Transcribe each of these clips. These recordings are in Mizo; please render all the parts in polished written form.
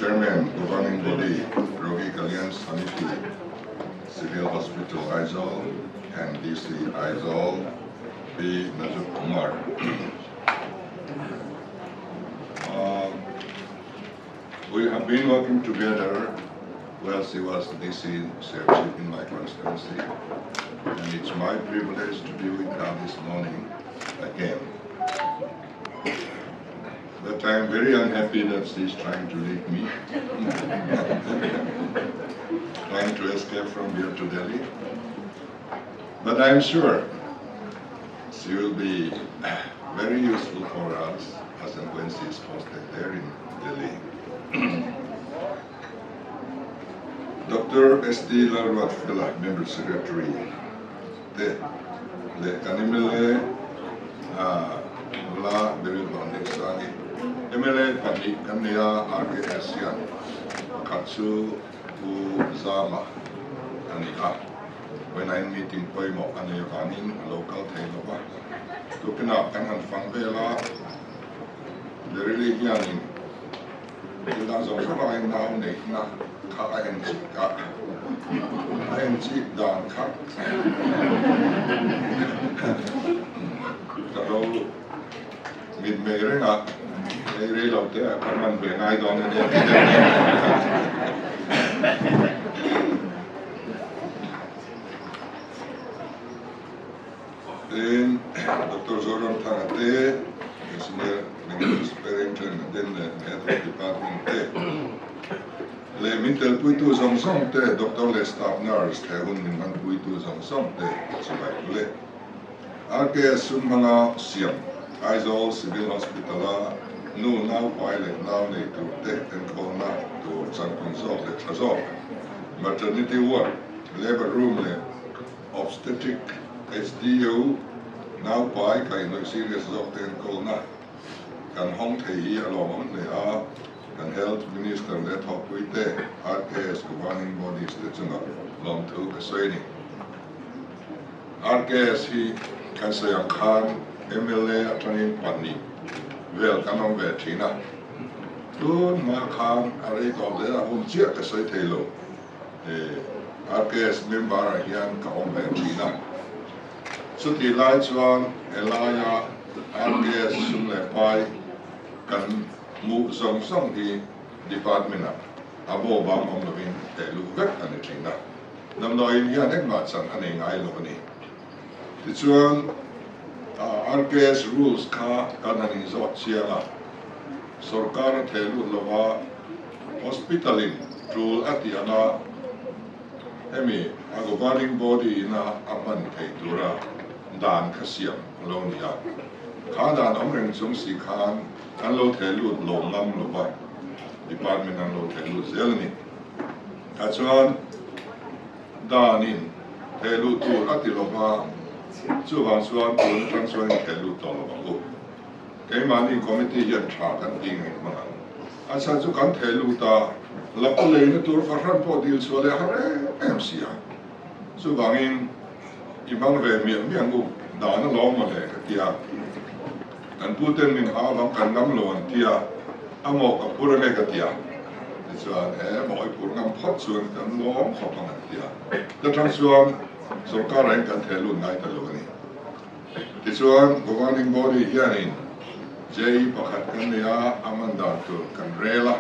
Chairman, Governing Body, Rogi Kalyan Samiti, Civil Hospital Aizawl and DC Aizawl, P. Nazuk Kumar. We have been working together whilst he was DC Serchhip in my constituency, and it's my privilege to be with her this morning again. But I'm very unhappy that she's trying to leave me, trying to escape from here to Delhi. But I'm sure she will be very useful for us as and when she is posted there in Delhi. Doctor ST Lalruatfela, Member Secretary te leh kan mla nula Beryl Vanneihsangi, mla pahnih kan nei a, RKS hian pakhat chu Pu Zama a ni a, vawiin meeting pawimawh a nei avangin a lo kal thei lo va, tukinah kan han fang vel a, Beryl-i hianin thil dang zawng zawng aiin nau neihna kha a en chik a, a en chik dan kha ka lo mitmei reng a, hei rei lo te ah ka hman ve ngai dawn a nia tih deuh nen. Tin, Doctor Zoramthanga te, Senior Medical Superintendent leh Head of Department te leh min telpuitu zawng zawng te, Doctor leh Staff Nurse he hun min hmanpuitu zawng zawng te chibai u le. RKS sum hmanga siam Aizawl Civil Hospital-a nu naupai leh nau nei tur te enkawlna tur changtlung zawk leh tha zawk Maternity Ward, Labour Room leh Obstetric HDU naupai kaihhnawih serious zawk te enkawlna kan hawng thei hi a lawmawm hle a, kan Health Minister leh thawhpui te, RKS Governing Bodies te chungah lawmthu ka sawi a ni. RKS hi kan sawi ang khan mla atangin pahnih vel kan awm ve thin a, tun hma khan a rei tawh hle a, hun chiah ka sawi thei lo. RKS member ah hian ka awm ve thin a, chutih lai chuan helaia RKS sum leh pai kan hmuh zawng zawng hi department ah a bo bang awm lovin teh luh vek a ni thin a, damdawiin hian engmah chan a nei ngai lo a ni. Tichuan RKS rules kha kan han inzawt chiang a, sorkar a theh lut lova hospital in tul a tih anga hemi a governing body ina a hman theih tura dan kha siam a lo ni a, kha dan awm reng chung si khan an lo theh lut lo ngam lova department an lo theh lut zel a ni. Tah chuan. Danin theh luh tur a ti lo va, chuvang chuan tun atang chuan in theh lut tawh lo ang u. Keimahni committee hian tha kan ti ngei hmang ang. A chhan chu kan theh lut a, lak leina tur fahran pawh dil chhuah leh har em em si a. Chuvangin i hmang ve miah miah ang u, dan a lawm mawle ka ti a. Kan pu ten min hau vang kan ngam lo an ti a, a maw ka phur ange ka ti a, tichuan he maw i phur ngam phawt chuan kan lawm khawp ang an ti a, ta tang chuan sorkar ah hian kan theh lut ngai ta lo a ni. Tichuan governing body hianin JE pakhat kan nei a, a man dan tur kan rel a,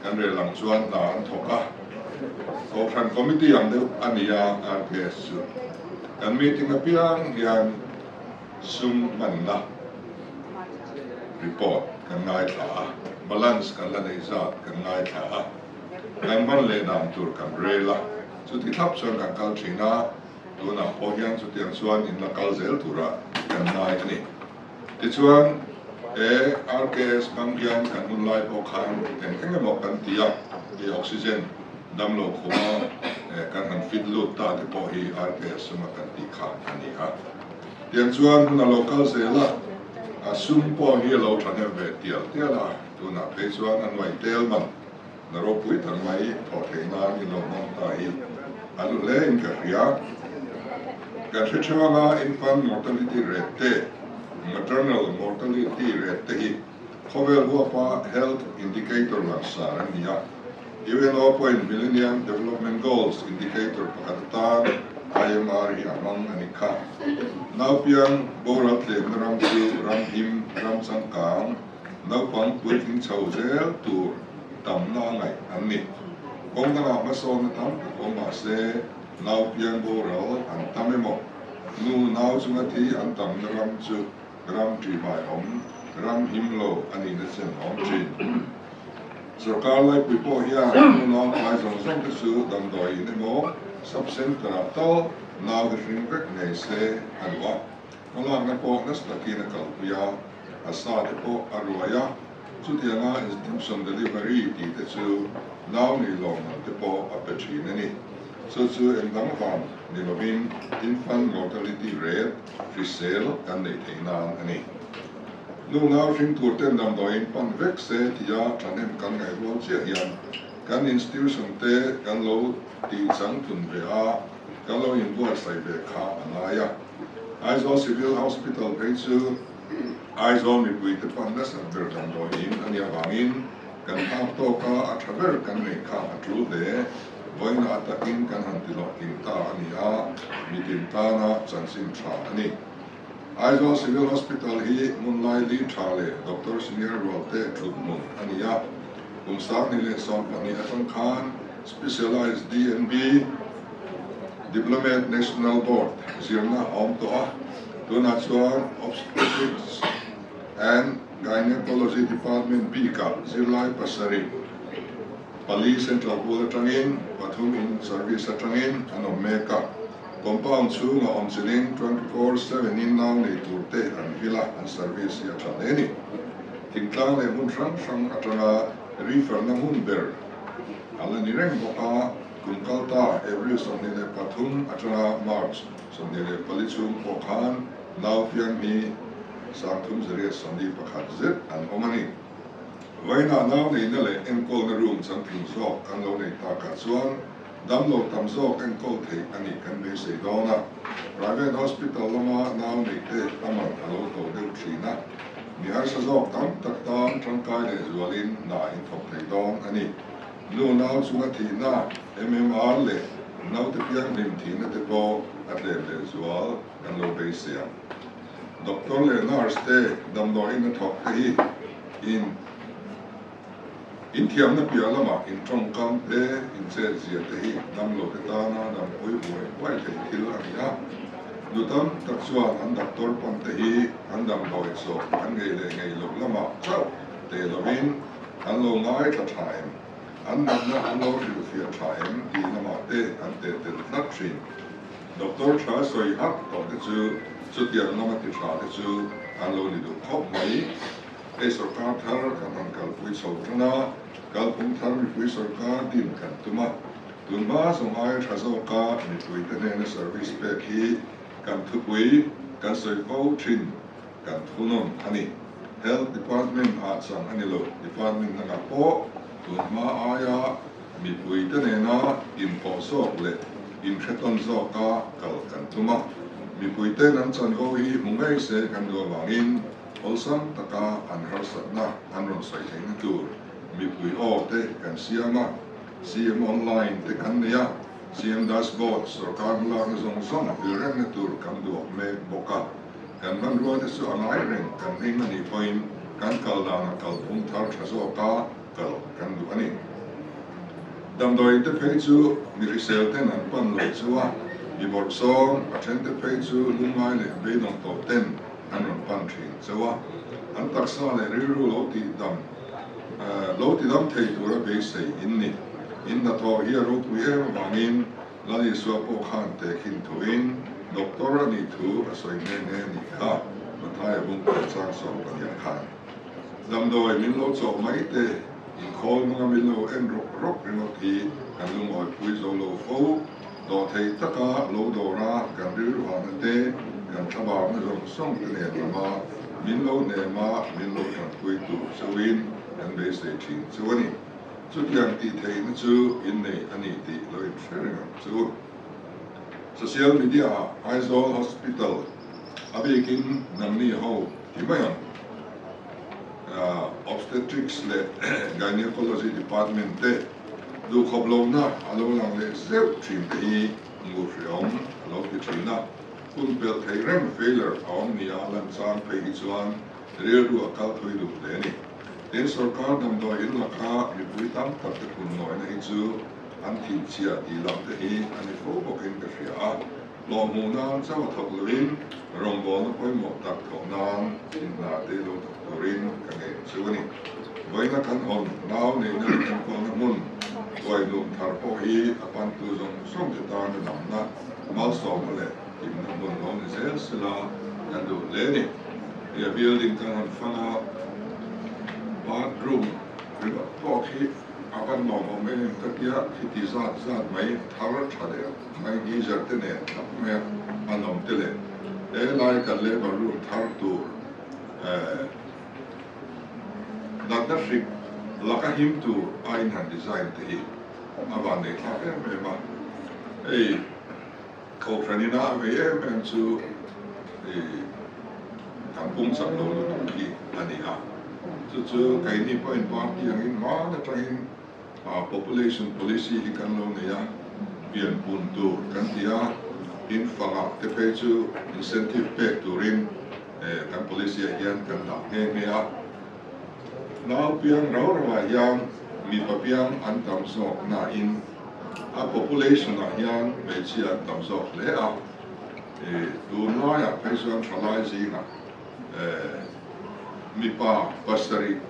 kan rel ang chuan hna an thawk a, Kohhran committee ang deuh a ni a RKS chu. Kan meeting apiang hian Sum hmanna report kan ngaithla a, balance kan la neih zat kan ngaithla a, kan hman leh dan tur kan rel a, chuti thlap chuan kan kal thin a, tunah pawh hian chutiang chuan in la kal zel tura kan ngai a ni. Tichuan, he RKS hmang hian kan hun lai pawh khan eng eng emaw kan ti a, i oxygen damlo khuma kan han fit lut ta te pawh hi RKS suma kan tih kha a ni a. Tiang chuan hun a lo kal zel a, a sum pawh hi a lo thahnem ve tial tial a, tunah phei chuan a nuai tel man na ropui tak mai thawh theih nan i lo hmang ta hi a lu hle in ka hria. Kan hre theuh anga infant mortality rate te, maternal mortality rate te hi. Khawvel huapa Health Indicator langsar an ni a. UNO pawhin Millennium Development Goals indicator pakhat atan IMR hi a hmang a ni kha. Naupiang boral tlemna ram chu ram him, ram changkang, naupang puitling chho zel tur tamna a ngaih an ni. Kawng dangah hmasawnna tam tak awm mah se, naupiang boral an tam emaw, nu nau chunga thi an tamna ram chu ram ṭihmai awm, ram him lo a nihna chen a awm ṭhin. Sorkar laipui pawh hian nu nau pai zawng zawng te chu damdawi in emaw sub centre ah tal nau hi hring vek ngei se a duh a, hmalakna pawh nasa takin a kalpui a, a sa te pawh a ruai a, chutianga institution delivery tih te chu nau nih lawmman te pawh a pe thin a ni. Chu chu eng dang vang ni lovin infant mortality rate hrisel kan neih theih nan a ni. Nu nau hring tur ten damdawiin pan vek se tia thahnem kan ngaih rual chiah hian kan institution te kan lo tih chang thun ve a, kan lo inbuatsaih ve kha a ngai a. Aizawl Civil Hospital phei chu Aizawl mipuite pan nasat ber damdawiin a nih avangin kan phak tawk a, a tha ber kan neih kha a tul hle. Vawiin a takin kan han ti hlawhtling ta a ni a, mitin tana chanchin tha a ni. Aizawl Civil Hospital hi hmun lai li tha leh Doctor Senior Rualte thut hmun a ni a, kum 2012 atang khan Specialized DNB, Diplomate National Board, zirna a awm tawh a, tunah chuan Obstetrics and Gynaecology Department bikah zirlai pasarih, pali Central Pool atangin, pathum in Service atangin an awm mek a. Compound chhunga awm chilin 24/7 in nau nei tur te an vil a, an service hi a tha hle a ni. Thingtlang leh hmun hrang hrang atanga refer-na hmun ber a la ni reng bawk a, kum kal ta April 23 atanga March 24 chhung pawh khan nau piang hi 381 zet an awm a ni. Vawiinah nau neihna leh enkawlna room changtlung zawk kan lo nei takah chuan Damlo tam zawk enkawl theih a nih kan beisei dawn a, private hospital lama nau neih te a man a lo to deuh thin a, mi harsa zawk tam tak tan tangkai leh zualin hna in thawk thei dawn a ni. Nu nau chunga thihna, MMR, leh naute pianghlim thihna te pawh a tlem leh zual kan lo beisei ang. Doctor leh nurse te damdawiin a thawk te hi in. Inthiamna piah lamah intawngkam te, inchetzia te hi damlo te tana dampui buai buai thei thil a ni a. Nu tam tak chuan an doctor pan te hi an damdawi chawp an ngei leh ngei loh lamah chauh te lovin an lo ngaithla tha em, an natna an lo hrilhfiah tha em tih lamah te an teh tel tlat thin. Doctor tha sawi hak tawh te chu chutiang lama ti tha te chu an lo ni duh khawp mai. Hei sorkar thar kan han kalpui chho tan a, kalphung thar mipui sorkar din kan tum a, tun hma zawng aia tha zawka mipuite hnena service pek hi kan thupui kan sawi fo thin kan thunawn a ni. Health Department ah chang a ni lo, Department dangah pawh tun hma aia mipuite nena inpawh zawk leh inhretawn zawka kal kan tum a, mipuiten an chanvo hi hmu ngei se kan duh avangin, Awlsam taka an harsatna an rawn sawi theihna tur mipui aw te kan siam a, CM Online te kan nei a, CM Dashboard sorkar hmalakna zawng zawng vil rengna tur kan duak mek bawk a. Kan hmanrua te chu a ngai reng kan hming a nih pawhin kan kal danah kalphung thar tha zawka kal kan duh a ni. Damdawiin te phei chu mi hrisel ten an pan lo chu a, mi bawrhsawm a then te phei chu lungngai leh beidawng tawh ten an rawn pan thin chauh a, an taksa leh rilru lo tih dam lo ti dam thei tura beisei in ni. In hnathawh hi a ropui em avangin Lal Isua pawh khan tehkhin thuin doctor a nih thu a sawi nghe nghe nih kha Mathaia bungkaw chang 12 khan. Damdawi min lo chawh mai te, inkhawl hmanga min lo en rawk rawk ringawt hi kan lungawipui zo lo fo. Dawhtheih taka lo dawra kan rilru hahna te, kan thlabarna zawng zawng te nen lama min lo hnem a, min lo tanpui tur chauhin kan beisei thin chu a ni. Chutiang tih theihna chu innei a ni tih lo inhre reng ang chu. Social media ah Aizawl Hospital a bikin nangni ho ti mai ang. Obstetrics leh Gynaecology Department te duhkhawp lohna a lo lang leh zeuh thin te hi ngurhriawm a lo ti thin a. Hun pelh theih reng failure a awm nia lan chang phei hi chuan rilru a kal thui duh hle a ni. Tin, sorkar damdawi in laka mipui tam tak te phun nawina hi chu an thih chhia tih lam te hi a ni fo bawkin ka hria a. Hlawh hmuh nan chauh a thawk loin rawngbawlna pawimawh tak thawh nan inhna te lo thawk turin ka ngei chu a ni. Vawiina kan hawn nau neihna leh enkawlna hmun huaihnum thar pawh hi a pantu zawng zawng te tan a damna malsawmna leh hlimna hmun lo ni zel sela kan duh hle a ni. Hei a building kan hawn fan a, bathroom ringawt pawh khi a van nuam awm em em ka tia, khiti zat zat mai thar tha deuh mai geyser te nen thlap mai a an awm te leh helai kan labour room thar tur eh natna hrik laka him tur a in han design te hi a van nei thlak em em a, hei kohhran ina a vei em em chu ih kan pum chak lo lutuk hi a ni a, chu chu keini pawhin party angin hman atangin Population policy hi kan lo nei a, pian pun tur kan ti a, tin fangah te phei chu incentive pek turin kan policy ah hian kan dah nghe nghe a. Nau piang rau rau ah hian mipa piang an tam zawk nain a population ah hian hmeichhia an tam zawk hle a, tunlaiah phei chuan thalai zingah Mipa pasarih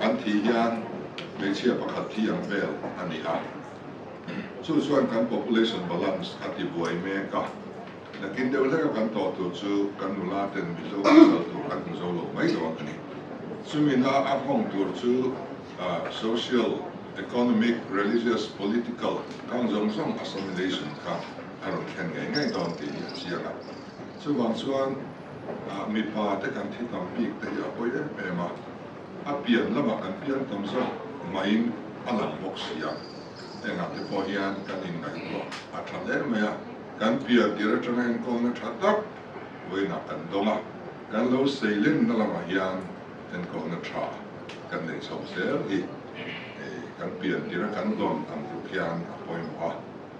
an thih hian hmeichhia pakhat thi ang vel a ni a, chu chuan kan population balance a ti buai mek a, nakin deuh hleka kan tawh tur chu kan nula ten Mizo pasal tur an hmu zo lo mai dawn a ni. Chumina a nghawng tur chu social, economic, religious, political kang zawng zawng assimilation kha a rawn thlen ngei ngei dawn tih hi a chiang a. Chuvang chuan mipa te kan thi tam bik te hi a pawi em em a, a pian lamah kan pian tam zawk maiin a lang bawk si a, engah te pawh hian kan inngaihtuah a tha hle mai a, kan pian tir atanga enkawlna tha tak vawiinah kan dawng a, kan lo seilenna lamah hian enkawlna tha kan neih chho zel hi kan pian tira kan dawn ang tluk hian a pawimawh a.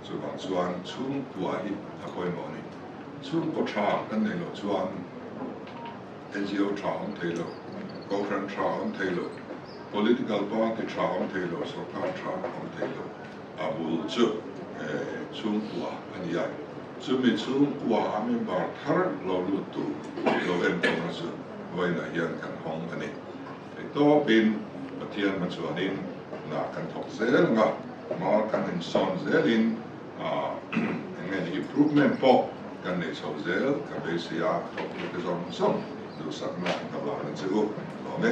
Chuvang chuan chhungkua hi a pawimawh a ni. Chhungkaw tha kan neih loh chuan NGO tha awm thei lo, Kohhran tha awm thei lo, Political party tha awm thei lo, Sorkar tha awm thei lo. A bul chu chhungkua a ni a. Chumi chhungkua a member thar lo lut tur lo enkawlna chu vawiinah hian kan hawng a ni. Theihtawpin Pathian hmachhuanin hna kan thawk zel ang a. Hma kan insawn zelin eng nge ni improvement pawh kan nei chho zel ka beisei a, thawktute zawng zawng duhsakna ka vang a che u lawm e.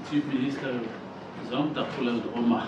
Chief Minister zawng tak pu lo duhawm a.